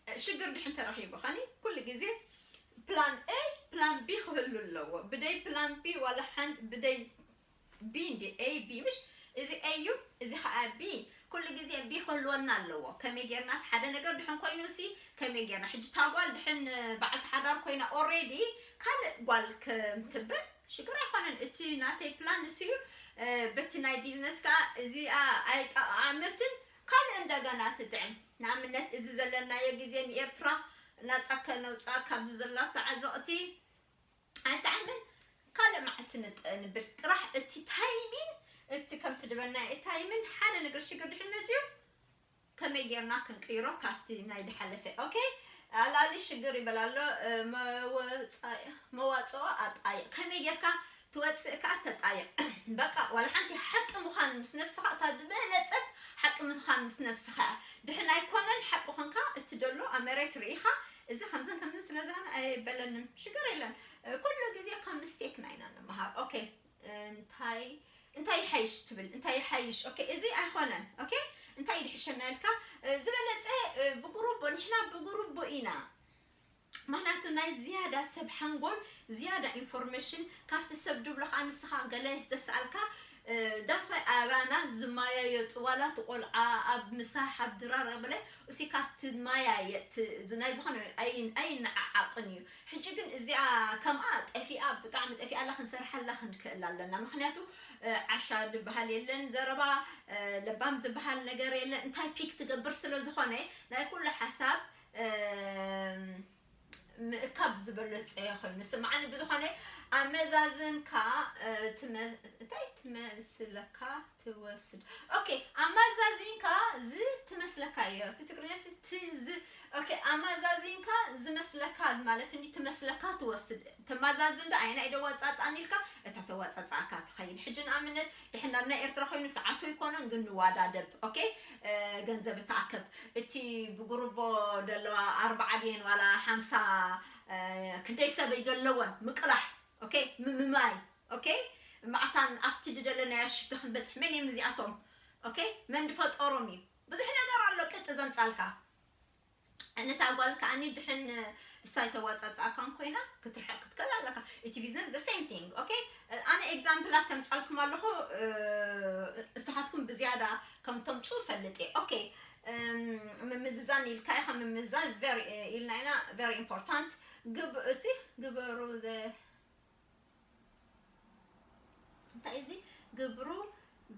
እ፣ ሽግር ድሕን ተረኺቡ ኸኒ ኩሉ ግዜ ፕላን ኤ፣ ፕላን ቢ ክህሉ ኣለዎ። ብደይ ፕላን ቢ ዋላ ሓን-፣ ብደይ ቢ እንዲ ኤ ቢ ምሽ፣ እዚ ኤ እዩ፣ እዚ ኸዓ ቢ። ኩሉ ግዜ ቢ ክህልወና ኣለዎ። ከመይ ጌርናስ ሓደ ነገር ድሕን ኮይኑ ሲ ከመይ ጌርና? ሕጂ እታ ጓል ድሕን፣ እ፣ በዓልቲ ሓዳር ኮይና ኦሬዲ ካልእ ጓል ከም ትብል ሽግር ኣይኮነን። እቲ ናተይ ፕላን ንሱ እዩ። እ፣ በቲ ናይ ቢዝነስ ከኣ እዚኣ ኣይጠቓዓመትን፣ ካልእ እንደገና ትጥዕም። ንኣብነት እዚ ዘለናዮ ግዜ ንኤርትራ ናጻ ከነውጽኣ ካብዚ ዘላቶ ዓዘቕቲ ኣይጥዕምን። ካልእ መዓልቲ ንጥ-፣ ንብል ጥራሕ እቲ ታይሚን፣ እቲ ከምቲ ድበልናዮ ታይምን ሓደ ነገር ሽግር ድሕን መጽዩ ከመይ ጌርና ክንቅይሮ ካብቲ ናይ ድሓለፈ። ኦኬ፣ ኣላሊ ሽግር ይበል ኣሎ፣ እ፣ መወጻኢ-፣ መዋጽኦ ኣጣይቕ። ከመይ ጌርካ ትወጽእ ከኣ ተጣይቕ። በቃ፣ ዋላ ሓንቲ ሓቂ ምዃን ምስ ነብስኻ፣ እታ ዝበለጸት ሓቂ ምዃን ምስ ነብስኻ እያ። ድሕን ኣይኮነን ሓቂ ኾንካ፣ እቲ ደሎ ኣብ መሬት ርኢኻ፣ እዚ ከምዝን ከምዝን ስለ ዝኾነ ኣይበለንም። ሽግር የለን። እ፣ ኩሉ ግዜ ካብ ምስቴክና ኢና ንመሃር። ኦኬ፣ እንታይ፣ እንታይ ይሓይሽ ትብል፣ እንታይ ይሓይሽ? ኦኬ፣ እዚ ኣይኮነን። ኦኬ፣ እንታይ ይድሕሸና ኢልካ፣ እ፣ ዝበለጸ፣ እ፣ ብጉሩቦ፣ ንሕና ብጉሩቦ ኢና። ምኽንያቱ ናይ ዝያዳ ሰብ ሓንጎል፣ ዝያዳ ኢንፎርሜሽን ካብቲ ሰብ ድብሎ ከዓ ንስኻ ገለ ዝተሰኣልካ፣ እ፣ ዳስዋይ ኣባና ዝማያየጡ፣ ዋላ እቲ ቆልዓ ኣብ ምሳሕ፣ ኣብ ድራር፣ ኣብ በለ፣ እሲካ ትማያየ-፣ ት-፣ ናይ ዝኾነ ኣይ-፣ ኣይነዓዓቕን እዩ። ሕጂ ግን እዚኣ ከምኣ ጠፊኣ፣ ብጣዕሚ ጠፊኣ ኣላ፣ ክንሰርሓላ ክንክእል ኣለና። ምኽንያቱ፣ እ፣ ዓሻ ዝበሃል የለን፣ ዘረባ፣ እ፣ ለባም ዝበሃል ነገር የለን። እንታይ ፒክ ትገብር ስለ ዝኾነ፣ ናይ ኩሉ ሓሳብ፣ እ፣ ምእካብ ዝበለጸ ኮይኑ ስምዓኒ። ብዝኾነ፣ ኣመዛዝንካ፣ እ፣ ትመ-፣ እንታይ ትመስለካ ትወስድ። ኦኬ፣ ኣማዛዚንካ ዝ ትመስለካ እዮ። እቲ ትግርኛ ሲ ት ዝ። ኦኬ፣ ኣማዛዚንካ ዝመስለካ ማለት እንዲ ትመስለካ ትወስድ። ተማዛዝን ዶ ኣየናይ ዶ ዋጻጻን ኢልካ እታ ተዋጻጻእካ ትኸይድ። ሕጂ ንኣብነት ድሕን ናብ ናይ ኤርትራ ኮይኑ ሰዓቱ ኣይኮነን ግን ንዋዳደብ። ኦኬ፣ እ፣ ገንዘብ ተኣከብ። እቲ ብጉርቦ ዘለዋ ኣርባዓ ድየን ዋላ ሓምሳ፣ እ፣ ክንደይ ሰበይ ዘለወን ምቅላሕ። ኦኬ፣ ምምማይ። ኦኬ፣ ማዕታን ኣብቲ ዝደለናዮ ሽቶ ክንበጽሕ መን እዮም እዚኣቶም? ኦኬ፣ መን ዝፈጠሮም እዩ? ብዙሕ ነገር ኣሎ ቅጭ ዘምጻልካ። ነታ ጓል ከኣኒ ድሕን እሳ ኣይተዋጻጽኣካን ኮይና ክትርሕቕ ክትከል ኣለካ። እቲ ቢዝነስ the same thing። ኦኬ፣ ኣነ ኤግዛምፕላት ከምጻልኩም ኣለኹ፣ እ፣ እሳኻትኩም ብዝያዳ ከም ተምጹ ፈልጥ እየ። ኦኬ፣ እም፣ ምምዝዛን ኢልካ ኢኻ፣ ምምዝዛን very፣ እ፣ ኢልና ኢና፣ very important። ግብ-፣ እሲ ግበሩ ዘ-፣ እንታይ እዚ ግብሩ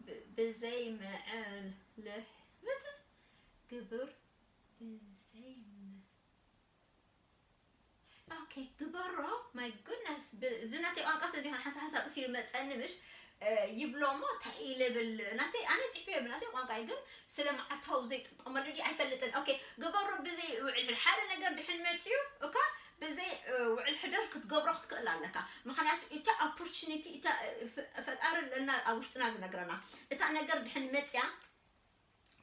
ብ-፣ ብዘይ ምዕልሕ፣ ብዘ-፣ ግብር ብዘይ ም-፣ ኦኬ፣ ግበሮ። My goodness፣ ብ-፣ እዚ ናተይ ቋንቋ ስለዚ ይኾን ሓንሳብ ሓንሳብ እሱ ይመጸኒ ምሽ፣ እ፣ ይብሎ እሞ እንታይ ኢለ ብል፣ ናተይ ኣነ ጽሕፈዮ ብናተይ ቋንቋ እዩ፣ ግን ስለ መዓልታዊ ዘይጥቀመሉ ድዩ ኣይፈልጥን። ኦኬ፣ ግበሮ ብዘይ ውዕል ሕደር። ሓደ ነገር ድሕን መጽዩ እኳ ብዘይ፣ እ፣ ውዕል ሕደር ክትገብሮ ክትክእል ኣለካ። ምኽንያቱ እታ ኦፖርቹኒቲ፣ እታ፣ እ፣ ፈ-፣ ፈጣሪ ለና ኣብ ውሽጥና ዝነግረና። እታ ነገር ድሕን መጽያ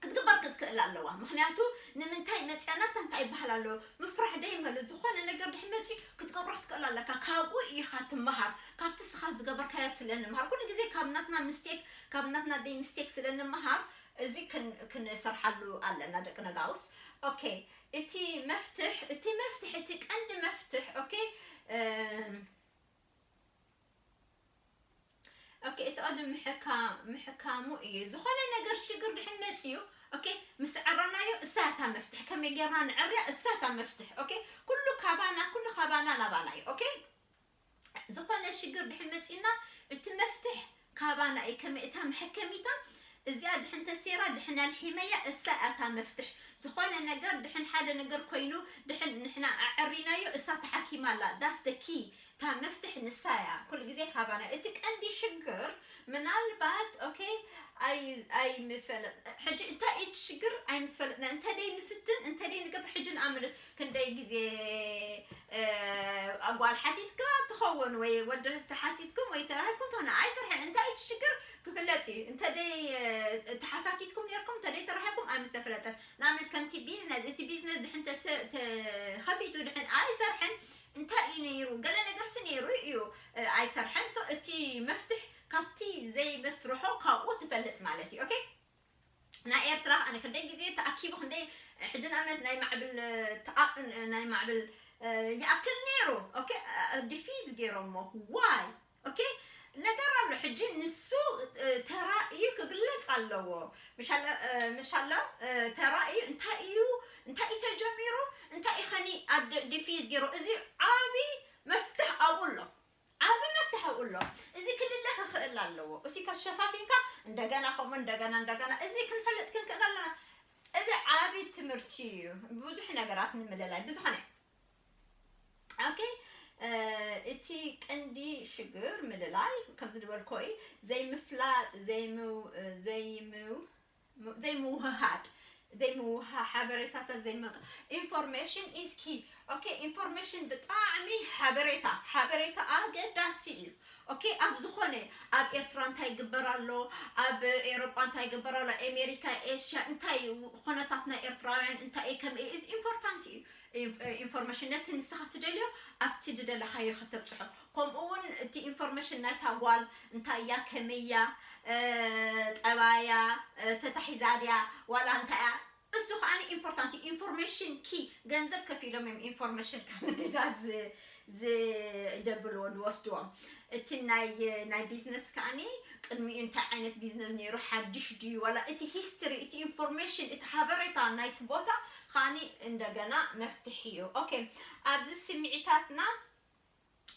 ክትግበር ክትክእል ኣለዋ። ምኽንያቱ ንምንታይ መፅያ ናታ እንታይ ይበሃል ኣሎ? ምፍራሕ ደይ ማለት ዝኾነ ነገር ድሕር መፂኡ ክትገብሮ ክትክእል ኣለካ። ካብኡ ኢኻ ትመሃር። ካብቲ ስኻ ዝገበርካዮ ስለ ንምሃር። ኩሉ ግዜ ካብ ናትና ምስቴክ፣ ካብ ናትና ደይ ምስቴክ ስለ ንምሃር፣ እዚ ክን-፣ ክንሰርሓሉ ኣለና ደቂ ነጋውስ። ኦኬ፣ እቲ መፍትሕ፣ እቲ መፍትሕ፣ እቲ ቀንዲ መፍትሕ፣ ኦኬ፣ እም፣ ኦኬ፣ እቲ ቀንዲ ምሕካ-፣ ምሕካሙ እዩ። ዝኾነ ነገር ሽግር ድሕን መጽዩ፣ ኦኬ፣ ምስ ዓራናዮ እሳ እታ መፍትሕ። ከመይ ጌርና ንዕርያ እሳ እታ መፍትሕ። ኦኬ፣ ኩሉ ካባና፣ ኩሉ ካባና ናባና እዩ። ኦኬ፣ ዝኾነ ሽግር ድሕን መጽዩና እቲ መፍትሕ ካባና እዩ። ከመይ እታ መሐከሚታ እዚኣ ድሕን ተሴራ ድሕን ኣልሒመያ እሳ እያ እታ መፍትሕ። ዝኾነ ነገር ድሕን ሓደ ነገር ኮይኑ ድሕን ንሕና ኣዕሪናዮ እሳ ተሓኪማ ኣላ። That's the key። እታ መፍትሕ ንሳ እያ። ኩሉ ግዜ ካባና። እቲ ቀንዲ ሽግር ምናልባት፣ ኦኬ፣ ኣይ-፣ ኣይምፈለጥ-፣ ሕጂ እንታይ እዩ እቲ ሽግር? ኣይምስፈለጥና። እንተ ደይ ንፍትን፣ እንተ ደይ ንገብር፣ ሕጂ ንኣምር ክንደይ ግዜ፣ እ፣ ኣጓል ሓቲትካ ትኸውን ወይ ወዲ ተሓቲትኩም ወይ ተራኺብኩም ትኾኑ። ኣይሰርሐን። እንታይ እዩ እቲ ሽግር? ክፍለጥ እዩ። እንተ ደይ፣ እ፣ ተሓታቲትኩም ነርኩም፣ እንተ ደይ ተራኺብኩም ኣይምስተፈለጠን። ንኣብነት ከምቲ ቢዝነስ፣ እቲ ቢዝነስ ድሕን ተሰ-፣ ተኸፊቱ ድሕን ኣይሰርሐን፣ እንታይ እዩ ነይሩ? ገለ ነገርሲ ነይሩ እዩ፣ እ፣ ኣይሰርሐን። So እቲ መፍትሕ ካብቲ ዘይመስርሖ ካብኡ ትፈልጥ ማለት እዩ። ኦኬ? ናይ ኤርትራ ኣነ ክንደይ ግዜ ተኣኪቡ፣ ክንደይ፣ ሕጂ ንኣብነት ናይ ማዕብል፣ እ፣ ተኣቅ-፣ እ፣ ናይ ማዕብል፣ እ፣ ይኣክል ነይሩ። ኦኬ? እ፣ ዲፊዝ ገይሮሞ። ዋይ? ኦኬ? ነገር ኣሎ። ሕጂ ንሱ፣ እ፣ ተራእዩ ክግለጽ ኣለዎ። ምሻለ፣ እ፣ ምሻለ፣ እ፣ ተራእዩ እንታይ እዩ፣ እንታይ እዩ ተጀሚሩ፣ እንታይ እዩ ኸኒ ኣደ-፣ ዲፊዝ ገይሩ። እዚ ዓቢ መፍትሕ ኣብኡ ኣሎ። ዓቢ መፍትሕ ኣብኡ ኣሎ። እዚ ክልለ ክኽእል ኣለዎ። እዚ ከሸፋፊንካ እንደገና ከምኡ እንደገና እንደገና እዚ ክንፈልጥ ክንክእል ኣለና። እዚ ዓቢ ትምህርቲ እዩ። ብዙሕ ነገራት ንምልላይ። ብዝኾነ፣ ኦኬ፣ እ፣ እቲ ቀንዲ ሽግር ምልላይ፣ ከምዚ ዝበልኮ እዩ፣ ዘይምፍላጥ፣ ዘይምው-፣ እ፣ ዘይምው-፣ ዘይምውህሃድ፣ ዘይምውሃ ሓበሬታታት ዘይመ-፣ information is key። ኦኬ፣ ኢንፎርሜሽን ብጣዕሚ ሓበሬታ፣ ሓበሬታ ኣገዳሲ እዩ። ኦኬ፣ ኣብ ዝኾነ፣ ኣብ ኤርትራ እንታይ ይግበር ኣሎ፣ ኣብ ኤውሮጳ እንታይ ይግበር ኣሎ፣ ኣሜሪካ፣ ኤሽያ፣ እንታይ እዩ ኩነታት ናይ ኤርትራውያን፣ እንታይ እዩ፣ ከመይ እዩ፣ እዚ ኢምፖርታንት እዩ። ኢንፍ-፣ ኢንፎርሜሽን ነቲ ንስኻ ትደልዮ ኣብቲ ዝደለኻዮ ከተብጽሖ። ከምኡ እውን እቲ ኢንፎርሜሽን ናይታ ጓል እንታይ እያ፣ ከመይ እያ፣ እ፣ ጠባያ፣ እ፣ ተታሒዛ ድያ፣ ዋላ እንታይ እያ፣ እሱ ከኣ ኢምፖርታንት እዩ። ኢንፎርሜሽን ኪ፣ ገንዘብ ከፊሎም እዮም ኢንፎርሜሽን ካብ ነዛ ዝ-፣ ዝደብልዎ፣ ዝወስድዎ። እቲ ናይ፣ ናይ ቢዝነስ ከኣኒ ቅድሚኡ እንታይ ዓይነት ቢዝነስ ነይሩ፣ ሓድሽ ድዩ፣ ዋላ እቲ ሂስትሪ፣ እቲ ኢንፎርሜሽን፣ እቲ ሓበሬታ ናይቲ ቦታ ከኣኒ እንደገና መፍትሒ እዩ። ኦኬ፣ ኣብዚ ስምዒታትና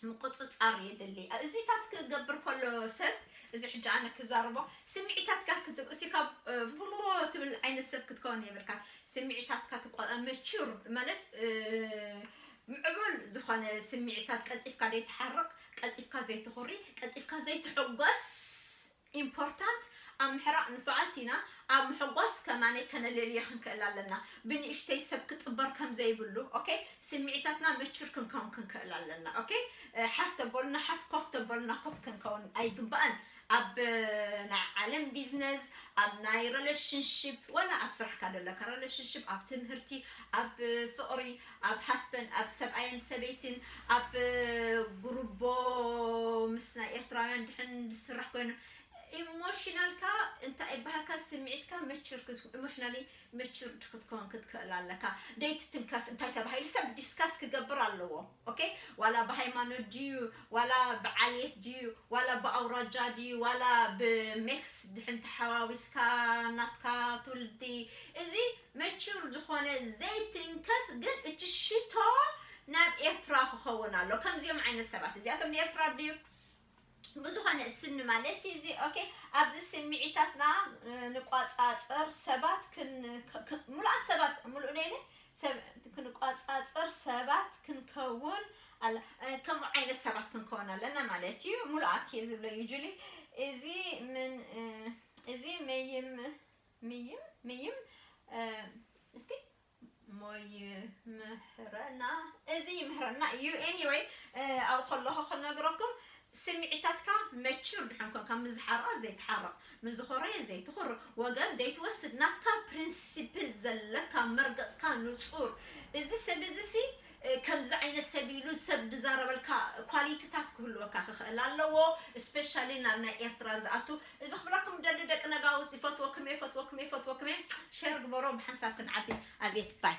ምቁጽጻር የድሊ። እዚታት ክገብር ከሎ ሰብ፣ እዚ ሕጂ ኣነ ክዛረቦ፣ ስምዒታትካ ክት-፣ እሲ ካብ፣ እ፣ ብሎ ትብል ዓይነት ሰብ ክትከውን የብልካ። ስምዒታትካ ትቆ-፣ መቹር ማለት፣ እ፣ ምዕቡል ዝኾነ ስምዒታት ቀልጢፍካ ዘይትሓርቕ፣ ቀልጢፍካ ዘይትኹሪ፣ ቀልጢፍካ ዘይትሕጎስ ኢምፖርታንት። ኣብ ምሕራቕ ንፉዓት ኢና፣ ኣብ ምሕጓስ ከማነይ ከነለልዮ ክንክእል ኣለና። ብንእሽተይ ሰብ ክጥበር ከም ዘይብሉ፣ ኦኬ? ስምዒታትና መቹር ክንከውን ክንክእል ኣለና፣ ኦኬ? እ፣ ሓፍ ተበሉና ሓፍ፣ ኮፍ ተበሉና ኮፍ ክንከውን ኣይግባእን። ኣብ፣ እ፣ ናይ ዓለም ቢዝነስ፣ ኣብ ናይ ሪሌሽንሺፕ፣ ወላ ኣብ ስራሕካ ዘለካ ሪሌሽንሺፕ፣ ኣብ ትምህርቲ፣ ኣብ ፍቕሪ፣ ኣብ ሃስበንድ፣ ኣብ ሰብኣይን ሰበይትን፣ ኣብ፣ እ፣ ጉሩቦ ምስ ናይ ኤርትራውያን ድሕን ዝስራሕ ኮይኑ፣ ኢሞሽናልካ እንታይ ይበሃልካ? ስምዒትካ መቹር ክት-፣ ኢሞሽናሊ መቹርድ ክትከውን ክትክእል ኣለካ። ደይትትንከፍ እንታይ ተባሂሉ ሰብ ዲስካስ ክገብር ኣለዎ። ኦኬ? ዋላ ብሃይማኖት ድዩ፣ ዋላ ብዓሌት ድዩ፣ ዋላ ብኣውራጃ ድዩ፣ ዋላ ብሜክስ ድሕን ተሓዋዊስካ ናትካ ትውልዲ፣ እዚ መቹር ዝኾነ ዘይትንከፍ፣ ግን እቲ ሽቶ ናብ ኤርትራ ክኸውን ኣሎ። ከምዚኦም ዓይነት ሰባት እዚኣቶም ንኤርትራ ድዩ? ብዝኾነ እሱኒ ማለት እዩ እዚ። ኦኬ፣ ኣብዚ ስምዒታትና፣ እ፣ ንቋጻጸር ሰባት ክን-፣ ክ-፣ ክ-፣ ምሉኣት ሰባት፣ ምሉእ ደይለ ሰብ ክንቋጻጸር ሰባት ክንከውን ኣለ-፣ እ፣ ከምኡ ዓይነት ሰባት ክንከውን ኣለና ማለት እዩ። ምሉኣት እየ ዝብሎ ዩጁሊ። እዚ ምን፣ እ፣ እዚ መይም፣ ምይም፣ ምይም፣ እ፣ እስኪ ሞይ ምህረና፣ እዚ ይምህረና እዩ። ኤኒወይ፣ እ፣ ኣብኡ ከለኹ ክነግረኩም፣ ስምዒታትካ መቹር ድሓን ኮንካ፣ ምስ ዝሓረቐ ዘይትሓርቕ፣ ምስ ዝኾረየ ዘይትኹርዕ፣ ወገን ዘይትወስድ፣ ናትካ ፕሪንሲፕል ዘለካ፣ መርገጽካ ንጹር። እዚ ሰብ እዚ ሲ ከምዚ ዓይነት ሰብ ኢሉ ሰብ ዝዛረበልካ ኳሊቲታት ክህልወካ ክኽእል ኣለዎ። ስፔሻሊ ናብ ናይ ኤርትራ ዝኣቱ፣ እዚ ክብለኩም ደሊ ደቂ ነጋውስ፣ ይፈትወኩም እየ፣ ይፈትወኩም እየ፣ ይፈትወኩም እየ። ሸር ግበሮ፣ ብሓንሳብ ክንዓቢ። ኣዜ ባይ።